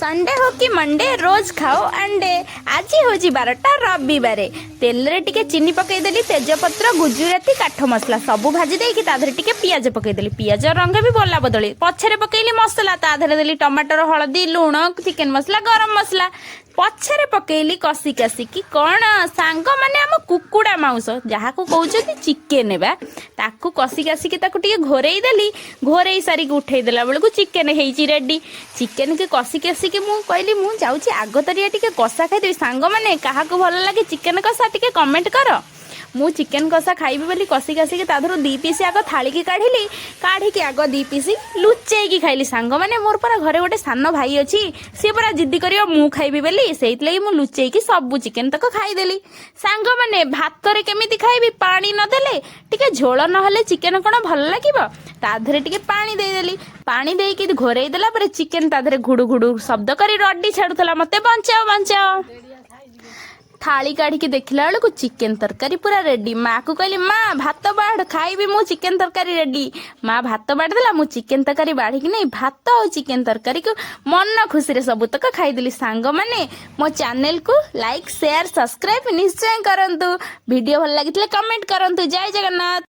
Sunday ହଉ କି Monday, ରୋଜ ଖାଅ ଅଣ୍ଡେ। ଆଜି ହେଉଛି ବାରଟା ରବିବାରେ। ତେଲରେ ଟିକେ ଚିନି ପକେଇଦେଲି, ତେଜପତ୍ର, ଗୁଜୁରାତି, କାଠ ମସଲା ସବୁ ଭାଜି ଦେଇକି ତା ଦେହରେ ଟିକେ ପିଆଜ ପକେଇଦେଲି। ପିଆଜ ରଙ୍ଗ ବି ବଲା ବଦଳି। ପଛରେ ପକେଇଲି ମସଲା। ତା ଦେହରେ ଦେଲି ଟମାଟର, ହଳଦୀ, ଲୁଣ, ଚିକେନ ମସଲା, ଗରମ ମସଲା। ପଛରେ ପକେଇଲି କଷି କାଷିକି କ'ଣ ସାଙ୍ଗମାନେ, ଆମ କୁକୁଡ଼ା ମାଉଁସ, ଯାହାକୁ କହୁଛନ୍ତି ଚିକେନ ବା। ତାକୁ କଷି କାଷିକି ତାକୁ ଟିକେ ଘୋରେଇ ଦେଲି। ଘୋରେଇ ସାରିକି ଉଠେଇ ଦେଲା ବେଳକୁ ଚିକେନ ହେଇଛି ରେଡି। ଚିକେନକି କଷି କଷିକି ମୁଁ କହିଲି, ମୁଁ ଯାଉଛି ଆଗତରିଆ ଟିକେ କଷା ଖାଇଦେବି। ସାଙ୍ଗମାନେ, କାହାକୁ ଭଲ ଲାଗେ ଚିକେନ କଷା, ଟିକେ କମେଣ୍ଟ କର। ମୁଁ ଚିକେନ କଷା ଖାଇବି ବୋଲି କଷି କାଷିକି ତା ଦେହରୁ 2 ପିସ୍ ଆଗ ଥାଳିକି କାଢ଼ିଲି। କାଢ଼ିକି ଆଗ 2 ପିସ୍ ଲୁଚେଇକି ଖାଇଲି। ସାଙ୍ଗମାନେ, ମୋର ପରା ଘରେ ଗୋଟେ ସାନ ଭାଇ ଅଛି, ସିଏ ପରା ଜିଦ୍ଦି କରିବ ମୁଁ ଖାଇବି ବୋଲି। ସେଇଥିଲାଗି ମୁଁ ଲୁଚେଇକି ସବୁ ଚିକେନ ତକ ଖାଇଦେଲି। ସାଙ୍ଗମାନେ, ଭାତରେ କେମିତି ଖାଇବି? ପାଣି ନଦେଲେ, ଟିକେ ଝୋଳ ନହେଲେ ଚିକେନ କ'ଣ ଭଲ ଲାଗିବ? ତା ଦେହରେ ଟିକେ ପାଣି ଦେଇଦେଲି। ପାଣି ଦେଇକି ଘୋରେଇ ଦେଲା ପରେ ଚିକେନ ତା ଦେହରେ ଘୁଡୁ ଘୁଡୁ ଶବ୍ଦ କରି ରଡି ଛାଡୁଥିଲା, ମତେ ବଞ୍ଚାଅ, ବଞ୍ଚାଅ। ଥାଳି କାଢିକି ଦେଖିଲା ବେଳକୁ ଚିକେନ ତରକାରୀ ପୁରା ରେଡି। ମାକୁ କହିଲି, ମା, ଭାତ ବାଢ, ଖାଇବି ମୁଁ, ଚିକେନ ତରକାରୀ ରେଡି। ମା ଭାତ ବାଢିଦେଲା। ମୁଁ ଚିକେନ ତରକାରୀ ବାଢିକି ନେଇ ଭାତ ଆଉ ଚିକେନ ତରକାରୀକୁ ମନ ଖୁସିରେ ସବୁତକ ଖାଇଦେଲି। ସାଙ୍ଗମାନେ, ମୋ ଚ୍ୟାନେଲକୁ ଲାଇକ୍, ସେୟାର, ସବସ୍କ୍ରାଇବ ନିଶ୍ଚୟ କରନ୍ତୁ। ଭିଡ଼ିଓ ଭଲ ଲାଗିଥିଲେ କମେଣ୍ଟ କରନ୍ତୁ। ଜୟ ଜଗନ୍ନାଥ।